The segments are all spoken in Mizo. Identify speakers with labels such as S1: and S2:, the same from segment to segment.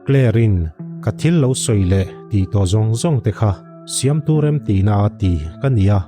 S1: Claire-in ka thil lo sawi leh tih tawh zawng zawng te kha siamtu remtihna a ti ka nia,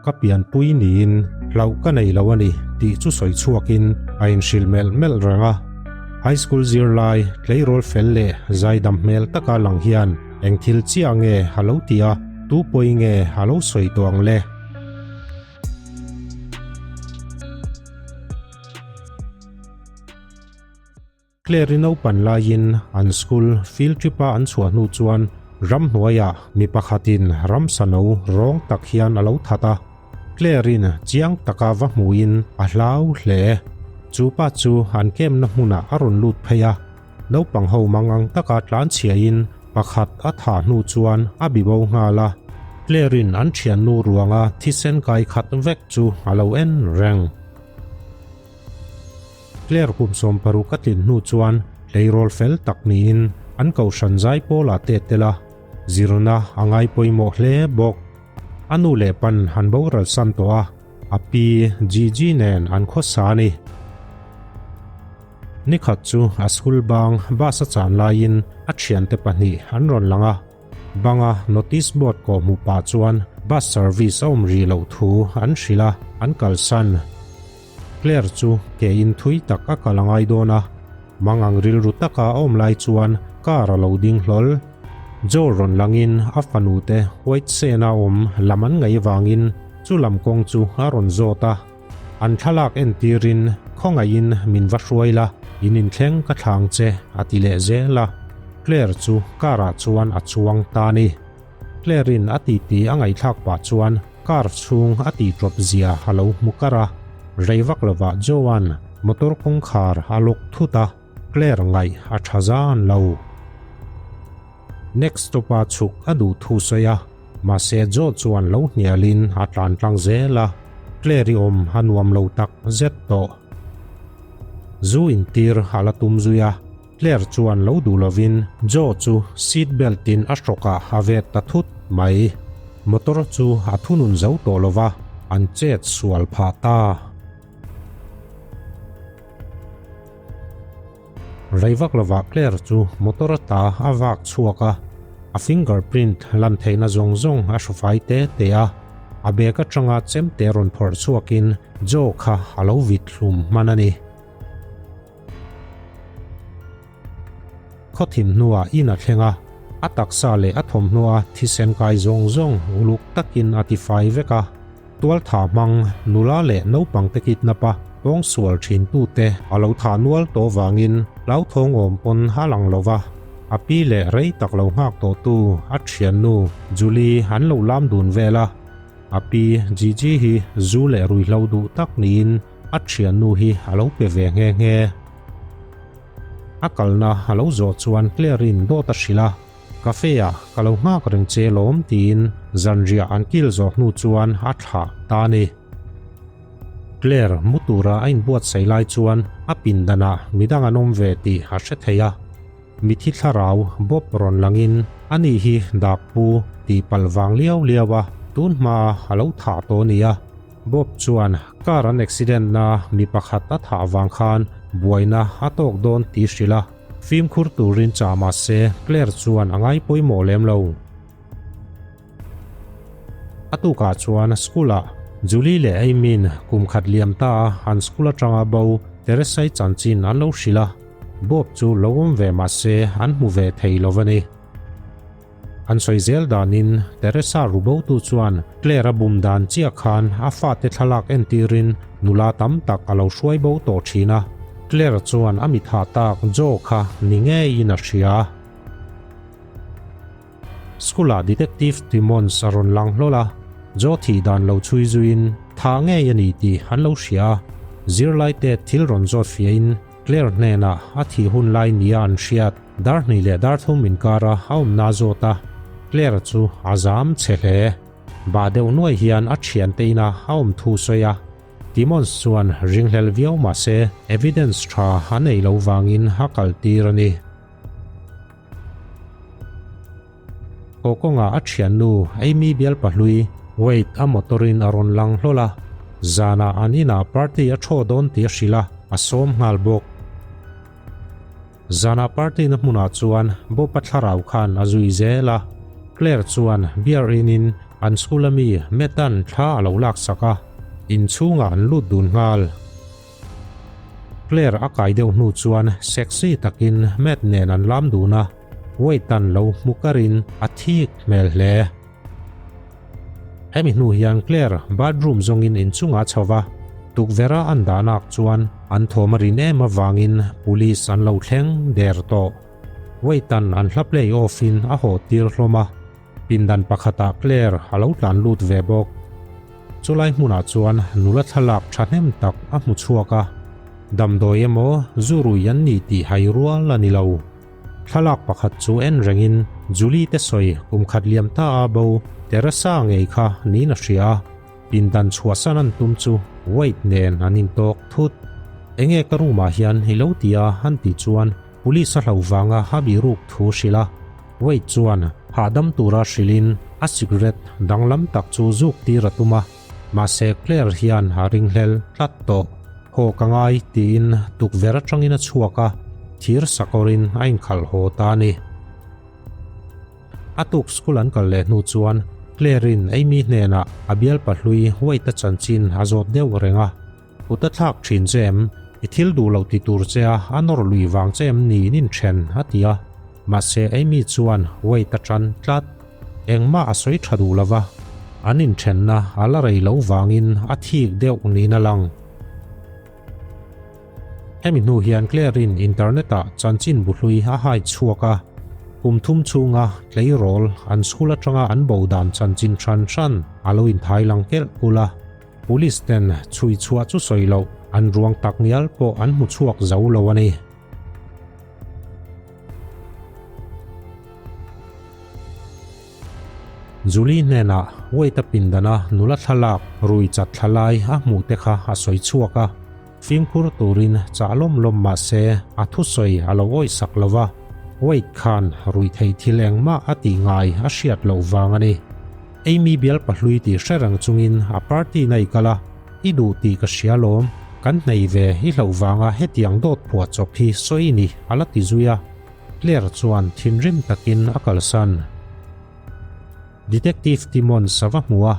S1: ka pianpui niin hlauh ka nei lo a ni tih chu sawi chhuakin a inhrilh melh melh reng a. High school zirlai tleirawl fel leh zaidam hmel taka lang hian eng thil chiah nge a lo ti a, tu pawi nge a lo sawi tawh ang le? Claire-i naupan laiin an school field trip-a an chhuah hnu chuan ramhnuaiah mi pakhatin ramsa no rawng tak hian a lo that a. Claire-in chiang taka va hmuhin a hlau hle. Chu pa chu an camp-na hmunah a rawn lut phei a. Naupang ho mangang taka tlanchhiain pakhat a thah hnu chuan a bibo nghal a. Claire-in an thiannu ruanga thisen kai khat vek chu a lo en reng. Claire kum 60 a tlin hnu chuan tleirawl fel tak niin an kohhran zai pawlah te tel a, zirna a ngai pawimawh hle bawk. A nu leh pan an boral san tawh a, a pi Gigi nen an khawsa a ni. Nikhat chu a school bang bus a chan laiin a thiante pahnih an rawn lang a, banga notice board kawh hmuh pah chuan bus service a awm rih loh thu an hrilh a, an kalsan. Claire chu ke in thui tak a kal a ngai dawn a, mangang rilru taka a awm lai chuan car a lo ding hlawl. Joe rawn langin a fanu te White Sand-a awm lam an ngaih vangin chu lam kawng chu a rawn zawt a. An thlalak entirin khawngaihin min va hruai la, in inthleng ka thlang che a ti leh zel a. Claire chu car ah chuan a chuang ta a ni. Claire-in a titi a ngaihthlak pah chuan car chhung a tih tawp zia a lo hmu kar a, rei vak lovah Joe-a'n motor kawngkhar a lawk thut a, Claire ngaih a tha zan lo. Next stop-a chhuk a duh thu sawi a, mahse Joe chuan lo hnialin a tlan tlang zel a, Claire-i awm a nuam lo tak zet tawh. Zu intir a la tum zui a. Claire chuan lo duh lovin Joe chu seat belt in a hrawkah a vet ta thut mai. Motor chu a thunun zo tawh lova, an chet sual phah ta. Rei vak lovah Claire chu motor ata a vak chhuak a, a finger print lan theihna zawng zawng a hru fai te te a. A bag atanga chemte rawn phawrh chhuakin Joe kha a lo vit hlum hman a ni. Khawthim hnuah in a thleng a, a taksa leh a thawmhnaw a thisen kai zawng zawng uluk takin a tifai vek a. Tualtha hmang nula leh naupang te kidnap a pawngsual thin tute a lo thah nual tawh vangin hlauthawng awm pawn a lang lo va. A pi leh rei tak lo nghak tawhtu a thiannu Julie an lo lam dun vel a. A pi Gigi hi zu leh ruihhlo duh tak niin A thiannu hi a lo pe ve nghe nghe. A kalna a lo zawh chuan Claire-in dawt a hrilh a, Cafe-ah ka lo nghak reng che lawm tiin zanriah an kil zawh hnu chuan a thlah ta a ni. Claire mu tura a inbuatsaih lai chuan a pindanah midang an awm ve tih a hre thei a. Mithi thlarau Bob rawn langin ani hi dakpu tih palh vang liau liau a tun hmaa a lo thah tawh a ni a. Bob chuan car an accident na mi pakhat a thah vang khan buaina a tawk dawn tih hrilh a, fimkhur turin chah mah se Claire chuan a ngai pawimawh lem lo. A tukah chuan school ah Julie leh Amy-in kum khat liam ta a an school atanga bo Teresa-i chanchin an lo hrilh a, Bob chu lo awm ve mah se an hmu ve thei lo a ni. An sawi zel danin Teresa rubotu chuan Claire a bum dan chiah khan a fate thlalak entirin nula tam tak a lo hruai bo tawh thin a, Claire chuan a mitha tak Joe kha ni ngeiin a hria. School-ah Detective Timmons a rawn lang hlawl a, Joe thih dan lo chhui zuiin tha ngei a ni tih an lo hria a, zirlaite thil rawn zawt fiahin Claire hnenah a thih hun lai nia an hriat dar hnih leh dar thum inkara a awmna zawt a, Claire chu a zam che hle. Bah deuh nuai hian a thiante ina a awm thu sawi a, Timmons chuan ringhlel viau mah se evidence tha a nei lo vangin a kaltir a ni. Haw kawngah a thiannu Amy bial pahlui Wade a motor-in a rawn lang hlawl a, zanah an inah party a thaw dawn tih a hrilh a, a sawm nghal bawk. Zanah party na hmunah chuan Bob-a thlarau khan a zui zel a, Claire chuan beer in-in an school a mi Matt-a'n thla a lo laksak a, inchhungah an lut dun nghal. Claire a kai deuh hnu chuan sexy takin Matt nen an lam dun a, Wade-a'n lo hmu karin a thik hmel hle. Hemi hnu hian Claire bathroom zawngin inchungah a chho va, tukverha an dahnak chuan an thawm a rin em avangin police an lo thleng der tawh. Wade-a'n an hla play off in a haw tir hlawm a, pindan pakhatah Claire a lo tlan lut ve bawk. Chulai hmunah chuan nula thlalak thahnem tak a hmu chhuak a, damdawi emaw zu rui an ni tih hai rual a ni lo. Thlalak pakhat chu en rengin Julie te sawi kum khat liam ta a bo Teresa ngei kha niin a hria a, pindan chhuahsan an tum chu Wade nen an intawk thut. Enge ka room ah hian i lo ti a an tih chuan police a hlo vanga a bihruk thu hrilh a, Wade chuan hahdam tura hrilhin a cigarette danglam tak chu zuk tir a tum a, mahse Claire hian a ringhlel tlat tawh. Haw ka ngai tiin tukverh atangin a chhuak a, thir sakawrin a inkhalh haw ta a ni. A tuk school an kal leh hnu chuan Claire-in Amy hnenah a bialpa hlui Wade-a chanchin a zawt deuh reng a. Kut a thlak thin che em? I thil duh loh ti tur che a, a nawr lui vang che em niin inthen a ti a. Mahse Amy chuan Wade a tan tlat. Engmah a sawi tha duh lova, an inthenna a la rei lo vangin a thik deuh niin a lang. Hemi hnu hian Claire-in internet-ah chanchin bu hlui a hai chhuak a, kum thum chhunga tleirawl an school atanga an bo dan chanchin hran hran a lo inthai lang kelh kulh a. Police ten chhui chhuah chu sawi loh, an ruang tak ngial pawh an hmu chhuak zo lo a ni. Julie hnenah Wade-a pindana nula thlalak rui chat thla lai a hmuh te kha a sawi chhuak a, fimkhur turin chah lawm lawm mah se a thusawi a lo awihsak lo va, Wade khan rui thei thil engmah a tih ngai a hriat loh vang a ni. Amy bial pahlui tih hre reng chungin a party na i kal a, I duh tih ka hria lawm, kan hnei ve i hlauh vanga hetiang dawt phuah chawp hi sawi ni a la ti zui a, Claire chuan thinrim takin a kalsan. Detective Timmons a va hmu a,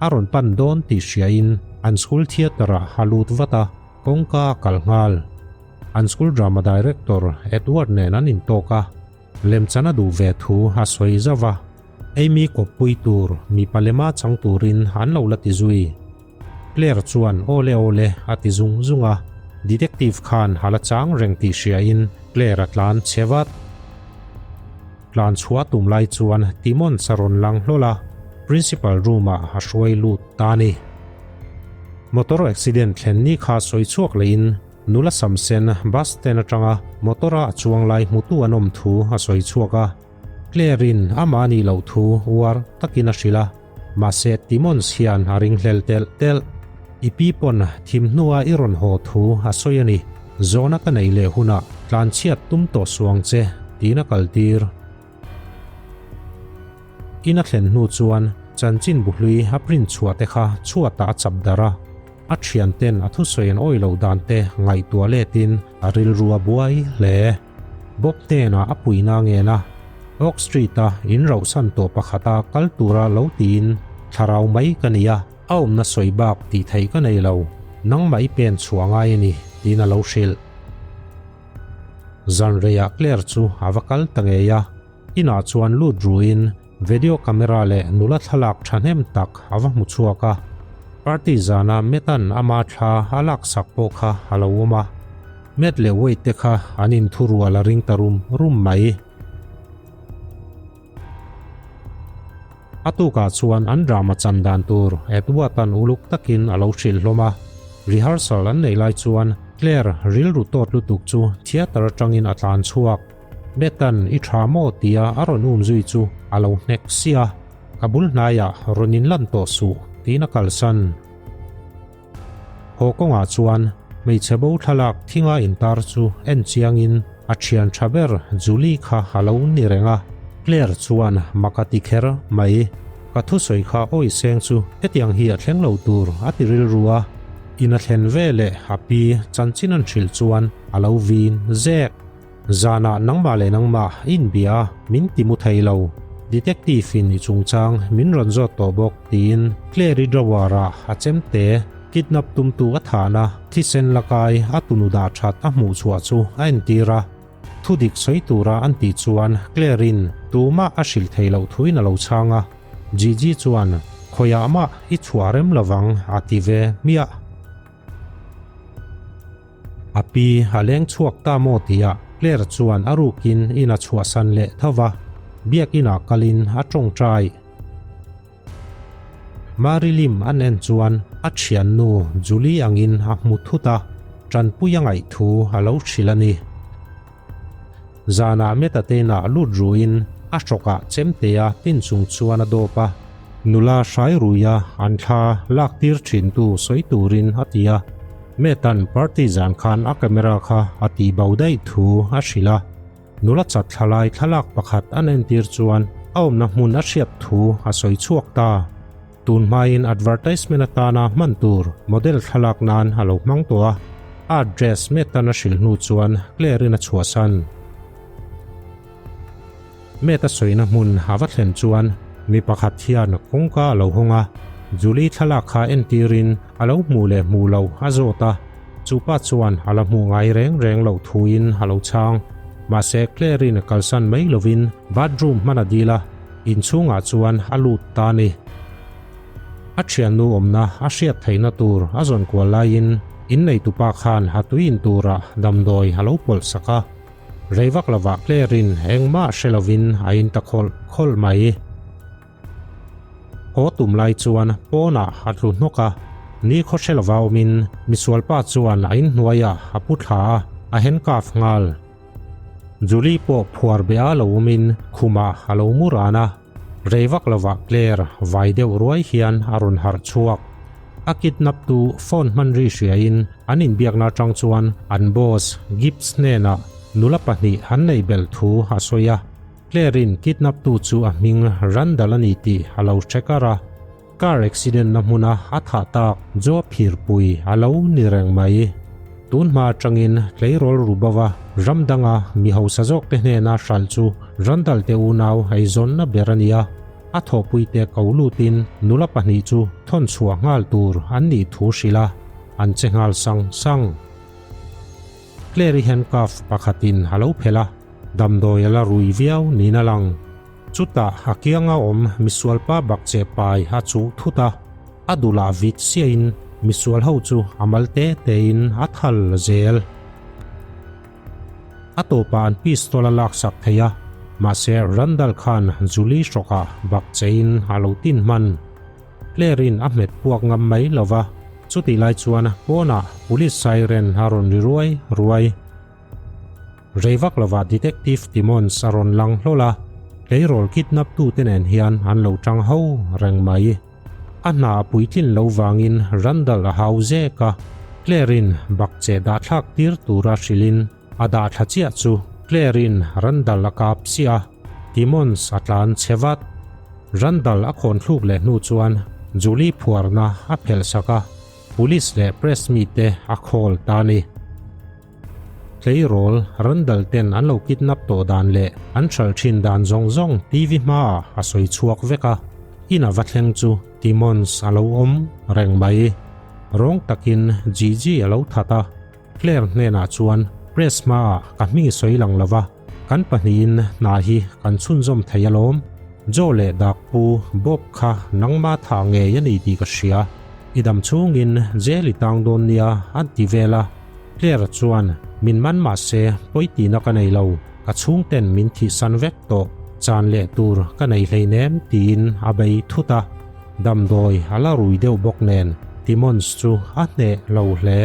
S1: a rawn pan dawn tih hriain an school theatre ah a lut vat a, kawngka a kal nghal. An school drama director Edward nen an intawk a, Lemchan a duh ve thu a sawi zauh a, Amy kawppui tur mipa lema chang turin an lo la ti zui. Claire chuan awle awle a ti zung zung a, detective khan a la chang reng tih hriain Claire a tlan chhe vat. Tlan chhuah tum lai chuan Timmons a rawn lang hlawl a, principal room ah a hruai lut ta a ni. Motor accident thlen ni kha sawi chhuak lehin Nula Samsen bus stand atanga motor-a a chuang lai hmutu an awm thu a sawi chhuak a, Claire-in amah a nih loh thu uar takin a hrilh a, mahse Timmons hian a ringhlel telh telh. I pi pawn thim hnua i rawn haw thu a sawi a ni, zawhna ka neih leh hunah tlanchhiat tum tawh suang che tiin a kaltir. In a thlen hnu chuan chanchin bu hlui a print chhuah te kha chhuatah a chap darh a, a thianten a thusawi an awih loh dan te ngaihtuah letin a rilru a buai hle. Bob hnenah a puihna a ngen a, Oak Street-a in rauhsan tawh pakhata kal tura lo tiin thlarau mai ka ni a, a awmna sawi bak tih theih ka nei lo, nangmah i pen chhuah ngai a ni tiin a lo hrilh. Zanreiah Claire chu a va kal ta ngei a, inah chuan lut ruin video camera leh nula thlalak thahnem tak a va hmu chhuak a. Party zana Matt-a'n ama thla a laksak pawh kha a lo awm a, Matt leh Wade te kha an inthurual a ring ta rum rum mai. A tukah chuan an drama chan dan tur Edward-a'n uluk takin a lo hrilh hlawm a. Rehearsal an neih lai chuan Claire rilru tawt lutuk chu theatre atangin a tlan chhuak. Beth-a'n i tha maw tia a rawn um zui chu a lo hnek sia, Ka bul hnaiah rawn inlan tawh suh tiin a kalsan. Haw kawngah chuan hmeichhe bo thlalak thinga intar chu en chiangin a thian tha ber Julie kha a lo ni reng a, Claire chuan mak a ti kher mai. Ka thusawi kha awi seng chu hetiang hi a thleng lo tur a ti rilru a, in a thlen ve leh a pi chanchin an hrilh chuan a lo vin zek. Zanah nangmah leh nangmah i inbia a, min ti mu thei lo. Detective in i chungchang min rawn zawt tawh bawk, tiin Claire-i drawer-ah a chemte kidnap tumtu a thahna thisen lakai a tunu dah that a hmuh chhuah chu a entir a. Thudik sawi tura an tih chuan Claire-in tumah a hrilh thei loh thuin a lo chhang a. Gigi chuan, Khawiah mah i chhuah rem lovang a ti ve hmiah. A pi a leng chhuak ta maw tia Claire chuan a rukin in a chhuahsan leh tho va, biakinah kalin a tawngtai. Marilyn an en chuan a thiannu Julie angin a hmu thut a, tanpui a ngaih thu a lo hrilh a ni. Zanah Meta teinah lut ruin a hrawkah chemtea tin chung chuan a dawp a, nula hrai ruia an thla lak tir thintu sawi turin a ti a. Meta'n party zan khan a camera kha a tih bo daih thu a hrilh a. Nula chat thlalai thlalak pakhat an entir chuan a awmna hmun a hriat thu a sawi chhuak ta. Tun hmain advertisement atana hman tur model thlalak nan a lo hmang tawh a, a address Meta'n a hrilh hnu chuan Claire-in a chhuahsan. Meta sawina hmun a va thlen chuan mi pakhat hian kawngka a lo hawng a, Julie thlalak kha entirin a lo hmuh leh hmuh loh a zawt a, chupa chuan a la hmuh ngai reng reng loh thuin a lo chhang. Mahse Claire-in kalsan mai lovin bathroom hman a dil a, inchhungah chuan a lut ta a ni. A thiannu awmna a hriat theihna tur a zawn kual laiin inneitupa khan a tui in turah damdawi a lo pawlh sak a. Rei vak lovah Claire-in engmah hre lovin a in ta khawlh khawlh mai. Haw tum lai chuan pawnah a tlu hnawk a, ni khaw hre lova awmin misualpa chuan a inhnuaiah a pu thla a, a handcuff nghal. Julie pawh phuar beh a lo awmin khumah a lo mu ran a, rei vak lovah Claire vai deuh ruai hian a rawn harh chhuak. A kidnap tu phone hman ri hriain an inbiakna atang chuan an boss Gibbs hnenah nula pahnih an nei belh thu a sawi a. Claire-in kidnap tu chu a hming Randall a ni tih a lo hre kar a, car accident na hmuna a thah tak Joe phirpui a lo ni reng mai. Tun hma atangin tleirawl Rubova ram danga mi hausa zawk te hnena hralh chu Randall te unau eizawnna ber a ni a, a thawhpuite ko lutin nula pahnih chu thawn chhuah nghal tur an nih thu hrilh a, an che nghal sang sang. Claire-i handcuff pakhatin a lo phelh a, damdawi a la rui viau niin a lang. Chutah a kianga awm misualpa bakcheh pai a chuh thut a, a dulah vit siahin misual ho chu a mal te tein a thal zel. A tawpah an pistol a laksak thei a, mahse Randall khan Julie hrawkah bakchehin a lo tin hman. Claire-in a hmet puak ngam mai lo va, chutih lai chuan pawnah police siren a rawn ri ruai ruai. Rei vak lovah Detective Timmons a rawn lang hlawl a, tleirawl kidnap tute nen hian an lo tang ho reng mai. A hna a puitlin lo vangin Randall a hau zek a, Claire-in bakcheh dahthlak tir tura hrilhin a dahthla chiah chu Claire-in Randall a kap chiah a, Timmons a tlan chhe vat. Randall a khawn thluk leh hnu chuan Julie phuarna a phelh sak a, Police leh press mite a call ta a ni. Tleirawl Randall ten an lo kidnap tawh dan leh an hralh thin dan zawng zawng TV hmaah a sawi chhuak vek a, in a va thleng chu Timmons a lo awm reng mai. Rawng takin Gigi a lo that a, Claire hnenah chuan press hmaah ka hming i sawi lang lova, kan pahnihin hna hi kan chhunzawm thei alawm. Joe leh Dakpu Bob kha nangma thah ngei a ni tih ka hria. I dam chhungin jail i tang dawn nia an ti vel a. Claire chuan min man mah se pawi tihna ka nei lo, ka chhungten min thihsan vek tawh, chan leh tur ka nei hleinem tiin a bei thut a. Damdawi a la rui deuh bawk nen Timmons chu a hneh lo hle.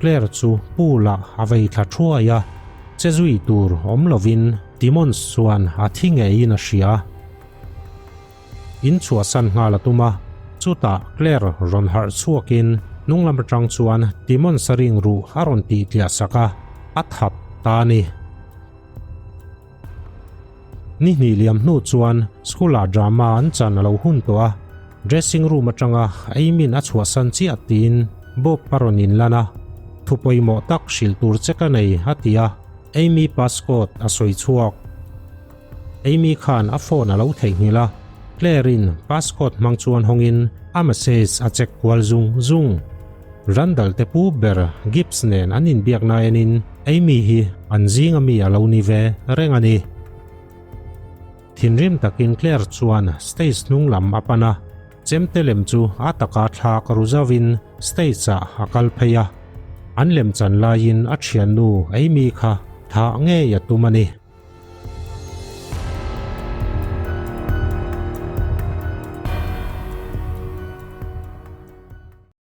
S1: Claire chu pool ah a vei thla thuai a, che zui tur awm lovin Timmons chuan a thi ngeiin a hria. In chhuahsan nghal a tum a, chutah Claire rawn harh chhuakin hnung lam atang chuan Timmons a ring ruh a rawn tih tliah sak a, a thap ta a ni. Ni hnih liam hnu chuan school ah drama an chan a lo hun tawh a, dressing room atanga Amy-in a chhuahsan chiah tiin Bob a rawn inlan a, thu pawimawh tak hrilh tur che ka nei a ti a. Amy passcode a sawi chhuak. Amy khan a phone a lo theihnghilh a, Claire-in passcode hmang chuan hawngin a message a check kual zung zung. Randall te pu ber Gibbs nen an inbiakna enin Amy hi an zinga mi a lo ni ve reng a ni. Thinrim takin Claire chuan stage hnung lam a pan a, chemte lem chu a taka thlak ru zauhin stage ah a kal phei a. An lemchan laiin a thiannu Amy kha thah ngei a tum a ni.